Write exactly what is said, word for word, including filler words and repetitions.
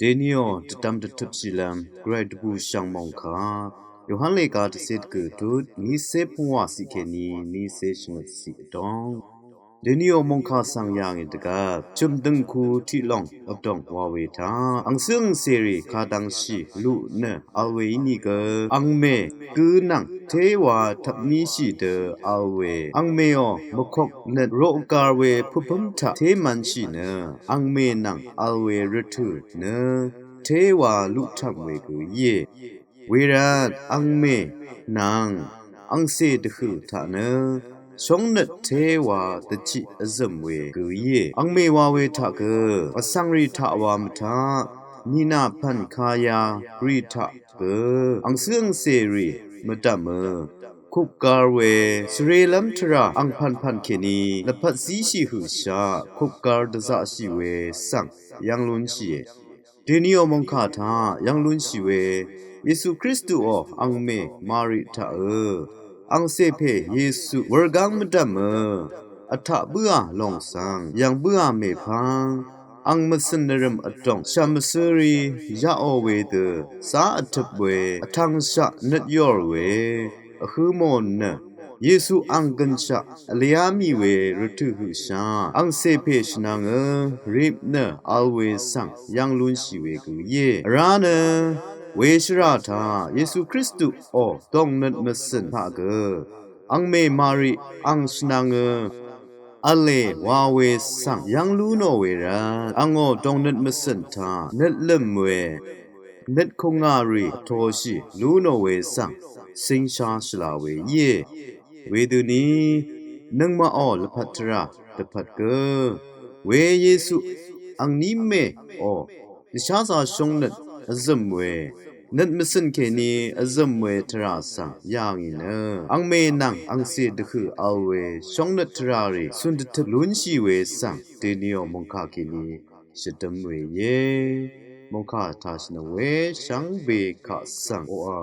Dèníò dvdvm dvtøpshìlv́m gvray dvbùshv̀ng mòngkà Yohan lèga dvcé dvgø̀ tut nícé pungwà ciq kèní nícé shvngøt ciq vdóng. Dèníò mòngkà svng yà ngì dvgvp chø̀m dø̀ngku tiqlòng vdòng wa we taq angcǿ angcèrì kadvngshì luq nø vl we ínìgø angmè gǿ nvng téwa tvpníshì dø vl we angmèò mvkok nøt roqgar we pøpǿm taq té mv̄nshì nø angmè nvng vl we rvtø̀ nø téwa luqtv̀ng we gø íe. Wervt angmè nvng angcè dvhø̀ taq nø shóngnøt téwa dvchiq vzø̀m we gø íe. Angmè wa we taq gø vsvngrì taq wa mvtaq nìnà pv̀n kaya rì taq gø angcǿ angcèrì mvdv̀mø kupgar we svrelv́m tvrà angpv̀npv̀n kèní lvpat zíshì høqshaq kupgar dvzaqshì we svng yv́ng lúnshìe. Dèníò mòngkà taq yv́ng lúnshì we Yesu Kristuò angmè Mari taqø angcè pè Yesu wurgáng mvdv̀mø vtaq bǿà lòng svng yv̀ng bǿà mèpvng ang mvcø̀n nvrø̀m vdòng shv̀m mvsø̄rì yaqò we dø zá vtøp we vtvngshaq nøt yòr we vhø̄ mò nø Yesu ang gønshaq vlea mì we rvtø̀ høqshaq angcè pè shvnvngø rip nø vl we svng yv́ng lúnshì we gø íe. Vrá nø we shvrà taq Yesu Kristuò dòngnøt mvcø̀n taq gø angmè Mari ang shvnvngø v̄le wa we svng yv́ng lú nò we rvt angò dòngnøt mvcø̀n taq nøt lø̀m we nøt kùngà rì vtoshì lú nò we svng cingsha shvla we íe. Wedøni nøngmaqò lvpat tvrà dvpvt gø we Yesu angní mèò dvsházā shóngnøt vzø̀m we nøt mvcø̀n kèní vzø̀m we tvrà svng yà ngì nø angmè nvng angcè dvhø̀ vl we shóngnøt tvrà rì cun dvtøp lúnshì we svng dèníò mòngkà kèní shvdǿm we íe. Mòngkà taq shvnvng we shvngbe kaq svng oqà